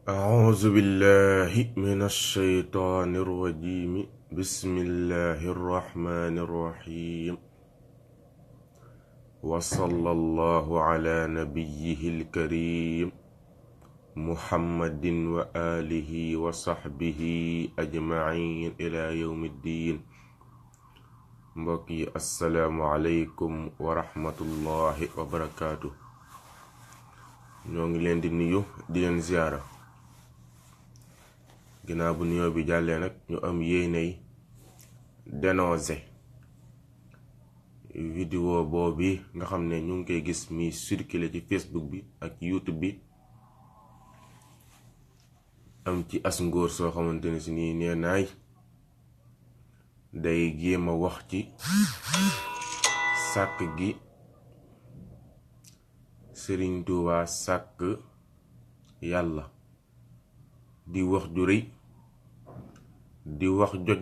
أعوذ بالله من الشيطان الرجيم بسم الله الرحمن الرحيم وصلى الله على نبيه الكريم محمد وآله وصحبه أجمعين إلى يوم الدين mbokki assalaamu aleykum wa rahmatullahi wa barakaatu. ñoo ngi leen di nuyu di leen ziyaara. ginnaaw bu nuyoo bi jàllee nag ñu am yéenay dénoncer vidéo boobu nga xam ne ñu ngi koy gis mi circuler ci Facebook bi ak YouTube bi am ci as ngóor soo xamante ne si nii nee naay day jéem a wax ci sàkk gi Sëriñ Tuubaa sàkk yàlla di wax ju rëy di wax joj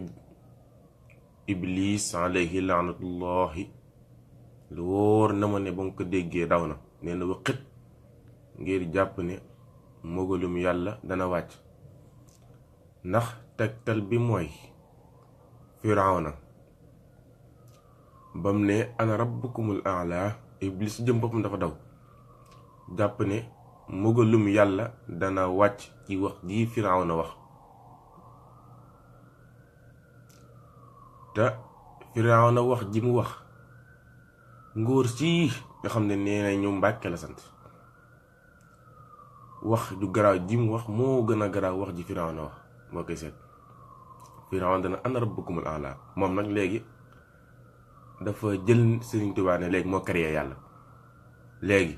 iblis alayhi laanatullahi lu wóor na ma ne ba nga ko déggee daw na nee na waxit ngir jàpp ne mogalum yàlla dana wàcc ndax tegtal bi mooy Firawna bam ne ana rabbukumul a'la iblis jëm boppam dafa daw jàpp ne mogalum yàlla dana wàcc ci wax ji Firawna wax te Firawna wax ji mu wax ngóor sii nga xam ne nee na ñu Mbàkke la sant wax ju garaaw ji mu wax moo gën a garaaw wax ji Firawna wax moo koy seet. Firawna dana ana rabbukumul a'la moom nag léegi dafa jël Sëriñ Tuubaa ne léegi moo créé yàlla. léegi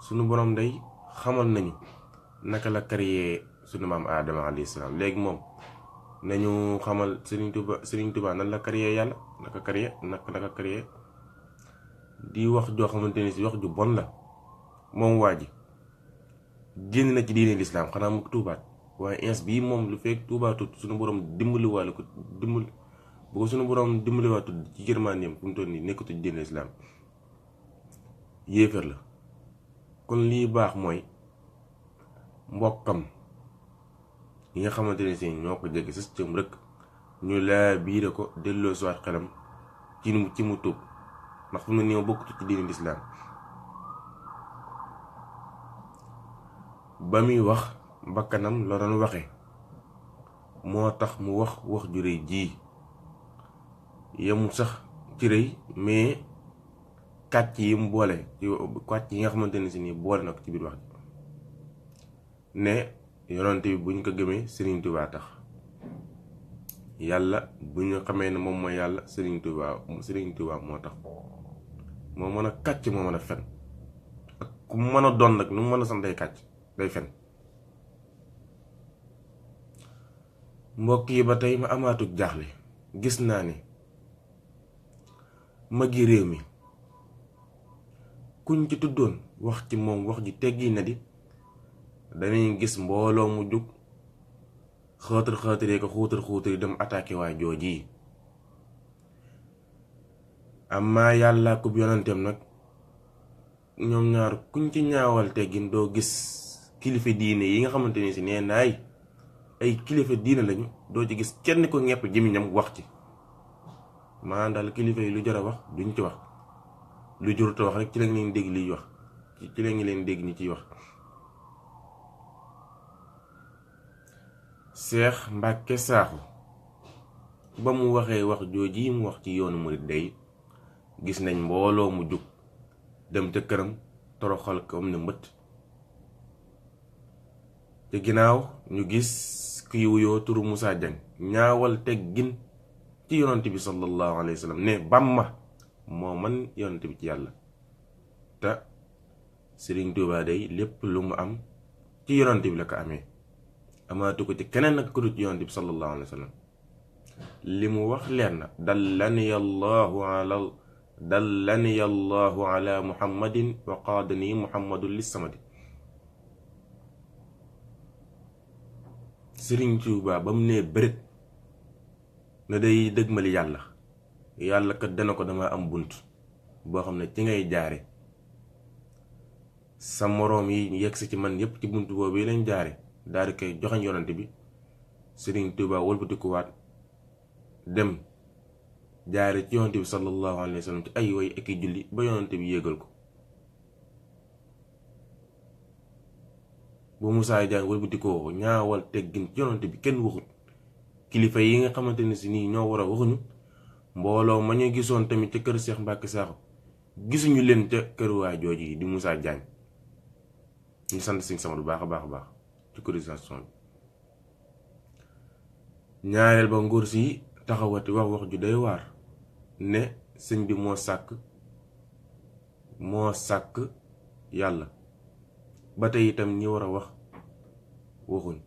sunu borom day xamal nañu naka la créé sunu maam Aadama alayhi salaam léegi moom nañu xamal Sëriñ Tuubaa nan la créé yàlla naka créé di wax joo xamante ni si wax ju bon la. moom waa ji génn na ci diine lislaam xanaa mu tuubaat waaye ins bii moom lu fekk tuubaatut sunu borom dimbaliwaale ko bu ko sunu borom dimbaliwaatut ci yërmandeem fu mu toll nii nekkatu ci diine lislaam yéefar la. kon lii baax mooy mbokkam yi nga xamante ne si ñoo ko jege sës cëm rek ñu laa biire ko delloo siwaat xelam ci mu tuub ndax fu mu ne nii ma bokkatu ci diine lislaam. ba muy wax bakkanam la doon waxe moo tax mu wax ju rëy ji yemul sax ci rëy mais kàcc yi mu boole ci kàcc yi nga xamante ne si nii boole na ko ci biir wax ji ne yonent bi bu ñu ko gëmee Sëriñ Tuubaa tax yàlla bu ñu xamee ne moom mooy yàlla Sëriñ Tuubaa moo tax. moo mën a kàcc moo mën a fen ak ku mën a doon nag nu mu mën a sant day kàcc day fen. mbokk yi ba tey ma amaatug jaaxle gis naa ne magi réew mi kuñ ci tuddoon wax ci moom wax ji teggi na di danañ gis mbooloo mu jug xaataree ko xuutar dem attaqué waa jooji. amma yàlla ku yonenteem nag ñoom ñaar kuñ ci ñaawal teggin doo gis kilifa diine yi nga xamante ni si nee naay ay kilifa diine lañu doo ci gis kenn ko ñepp jëmiñam wax ci. maa daal kilifa yi lu jar a wax duñ ci wax lu jurut a wax rek ci la ngeen dégg liy wax ci la ngi leen dégg ñi ciy wax. Seex Mbàkke Saaxu ba mu waxee wax jooji mu wax ci yoonu murit day gis nañ mbooloo mu jug dem ca këram toroxal ko am ne mbët. te ginnaaw ñu gis kuy wuyoo turu Moussa Diagne ñaawal teggin ci yonent bi sallallahu alayhi wa sallam ne Bàmba moo man yonent bi ci yàlla. te Sëriñ Tuubaa day lépp lu mu am ci yonent bi la ko amee amaatu ko ci keneen nag ku dul ci yonent bi sallallahu alayhi wa sallam. li mu wax leen na dallani allahu ala muhammadin wa qaadani muhammadun lissamadi. Sëriñ Tuubaa ba mu nee bërët na day dëgmali yàlla kat dana ko dama am bunt boo xam ne ci ngay jaare sa moroom yi yegg si ci man yépp ci buntu boobu yi lañ jaare daal di koy joxañ yonent bi Sëriñ Tuubaa wëlbatikuwaat dem jaare ci yonent bi sallallahu alayhi wa sallam ci ay way ak i julli ba yonent bi yéegal ko. bu Moussa Diagne wëlbatikoo ñaawal teggin ci yonent bi kenn waxut kilifa yi nga xamante ne si nii ñoo war a waxuñu mbooloo ma ñu gisoon tamit ca kër Cheikh Mbacke Sakho gisuñu leen ca kër waa jooji yi di Moussa Diagne ñu sant Sëñ Samadu bu baax a baax ci cotisation bi. ñaareel ba nguur si taxawati wax ju day waar ne sëñ bi moo sàkk yàlla ba tey itam ñi war a wax waxuñ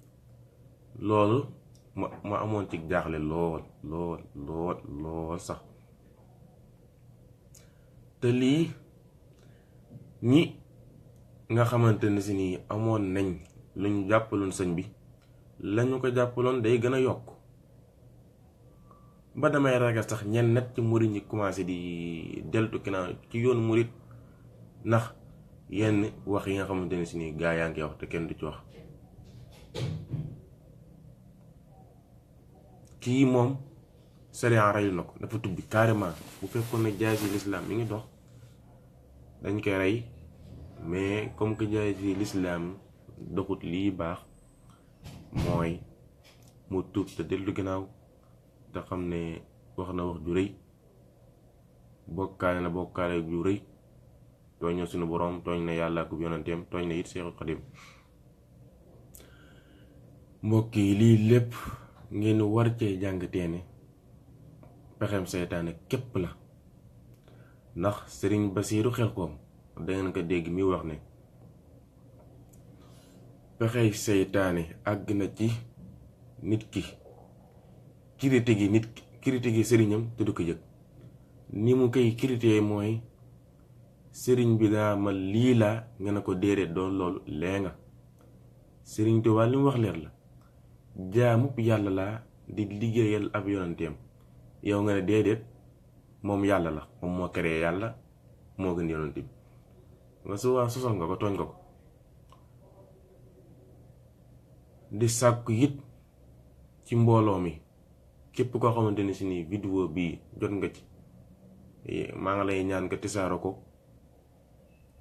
loolu ma amoon ci jaaxle lool sax. te lii ñi nga xamante ne si nii amoon nañ lu ñu jàppaloon sëñ bi lañu ko jàppaloon day gën a yokk ba damay ragal sax ñenn nag ci murit ñi commencé di deltu ginnaaw ci yoonu murit ndax yenn wax yi nga xamante ne si nii gaa yaa ngi wax te kenn du ci wax. kii moom sariya reyu na ko dafa tubbi carrément. bu fekkoon ne jaasi lislaam mi ngi dox dañ koy rey mais comme que jaasi lislaam doxut lii baax mooy mu tuub te dellu ginnaaw te xam ne wax na wax ju rëy bokkaale na bokkaale ju rëy tooñ na suñu boroom tooñ na yàlla ak yonenteem tooñ na it Seexul Xadim. mbokk yi lii lépp ngeen war cee jàngatee ne pexem seytaane képp la ndax Sëriñ Basiiru Xelkom dangeen ko dégg mi wax ne pexey seytaane àgg na ci nit ki critiquer sëriñam te du ko yëg. ni mu koy critiquer mooy sëriñ bi daa ma lii laa nga ne ko déedéet doon loolu lee nga. Sëriñ Tuubaa li mu wax leer la jaamub yàlla laa di liggéeyal ab yonenteem yow nga ne déedéet moom yàlla la moom moo créé yàlla moo gën yonent bi nga su waa sosal nga ko tooñ nga ko. di sàkku it ci mbooloo mi képp koo xamante ne si nii vidéo bii jot nga ci maa nga lay ñaan nga tisaaro ko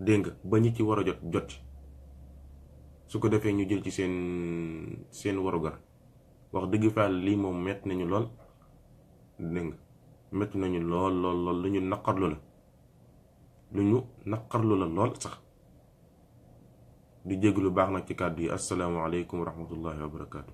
dégg nga ba ñi ci war a jot su ko defee ñu jël ci seen warugar. wax dëgg fa lii moom metti nañu lool dégg nga metti nañu lool lu ñu naqarlu la lool sax. di jégg lu baax nag ci kàddu yi asalaamaaleykum wa rahmatullahi wa barakaatu.